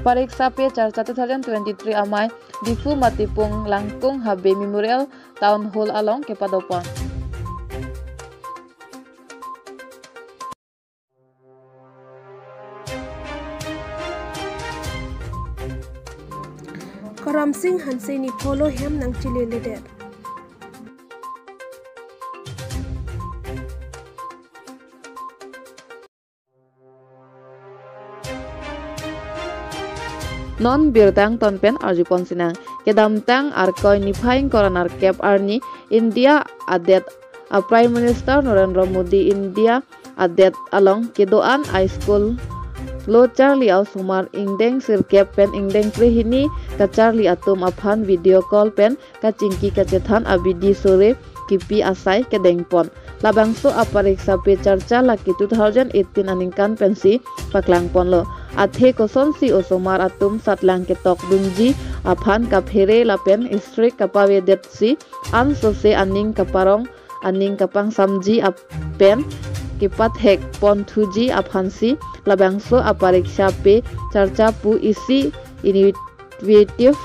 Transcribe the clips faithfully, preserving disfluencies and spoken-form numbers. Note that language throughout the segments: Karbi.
Pariksha Pe Charcha two thousand twenty-three amei Diphu Matipung Langkung Habe Memorial Town Hall along kepadopon. Karam Singh Hanse nipholo hem nangchileledet. Non birta angton pen arjupon sinang. Kedamtang Arkoi niphai ingkoi ra nerkep arni India adet a Prime Minister Narendra Modi India adet along kedo-an a school lo charli a osomar ingdeng sirkep pen ingdeng krehini kacharli atum aphan video call pen kachingki kachethan abidi sore kipi asai kedengpon. Labangso a Pariksha Pe Charcha lake two thousand eighteen aningkan pensi paklangponlo. Athe kosonsi osomar atum satlang ketokdunji aphan kaphere lapen strict kapavedetsi ansose aning kaparong aning kapangsamji ap- pen kepathekponthuji aphansi labangso a Pariksha Pe Charcha pu isi initiative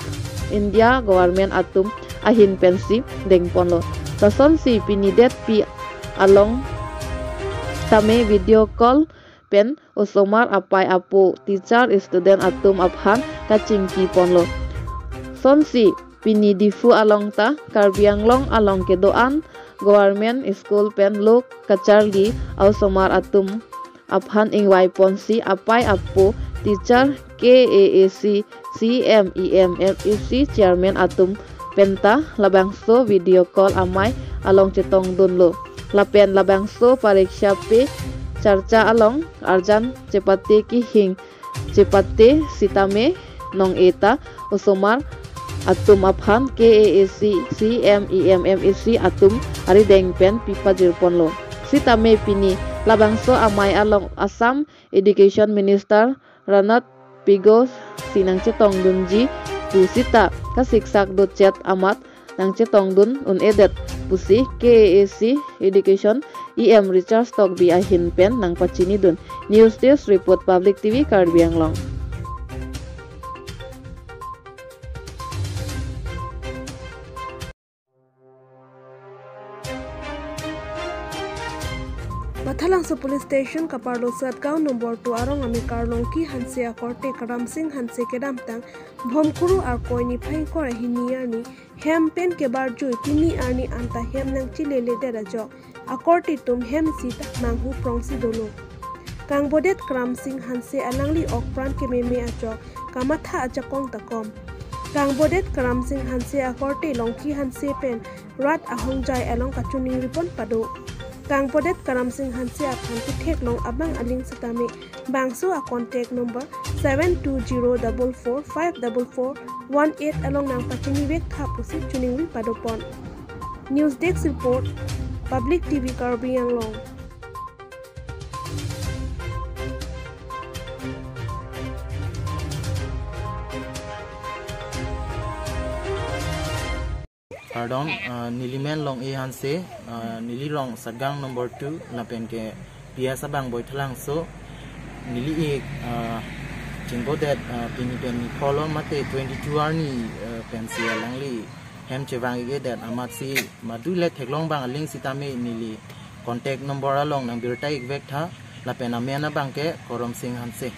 India government atum ahin pensi dengponlo. Lasonsi pini det pi along tame video call pen osomar apei apo, teacher, student atum aphan kachingkiponlo. Sonsi pini Diphu along ta Karbi Anglong along kedo-an government school pen lo kacharli a osomar atum aphan ingvaiponsi apei apo, teacher, K A A C, C M, E M, M A C chairman atum penta labangso video call amei along chetongdunlo. Lapen labangso Pariksha Pe Charcha along arjan chepate kehing chepate sitame nong-e ta osomar atum aphan K A A C, C M, E M, M A C atum arideng pen pipajirponlo. Sitame pini labangso amei along Assam Education Minister Ranat Pego si nangchetongdunji pu sita kasiksak dochet amat nangchetongdun un-edet pusi K A A C Education E M Richard Tokbi ahin pen nangpachinidun. News Desk Report, Public T V Karbi Anglong. Mathalangso Police Station kaparlo Satgaon number two arong amekar Longki Hanse akorte Karam Singh Hanse kedamtang Bhomkuru Arkoi niphai ingkoi ra hini arni hem pen kebarjui pini arni anta hem nangchileledet ajok akorte atum hem isi ta manghu prongsi dolo. Kangbodet Karam Singh Hanse alangli okpran kememe ajok kamatha ajakong ta kom. Kangbodet Karam Singh Hanse akorte Longki Hanse pen rat ahongjai along kachiningri pon pado. Kangbodet Karam Singh Hanse aphan ketheklong abang aling sitame bangso a contact number seven two zero double four five double four one eight along nangpachinivek tha pusi chiningri padopon. News Desk Report, Public T V Karbi Anglong. Kardom, ah, neli men Long-e Hanse, ah, neli rong Satgaon number two, lapen ke P S abang Boithalangso, neli ik, ah, chingbodet, ah, pini pen nipholo mate twenty-two arni, ah, pensi alangli hem chevang-ik-edet amatsi madule theklong abang aling sitame neli contact number along nangbirta-ikvek tha, lapen amen abang ke Karam Singh Hanse.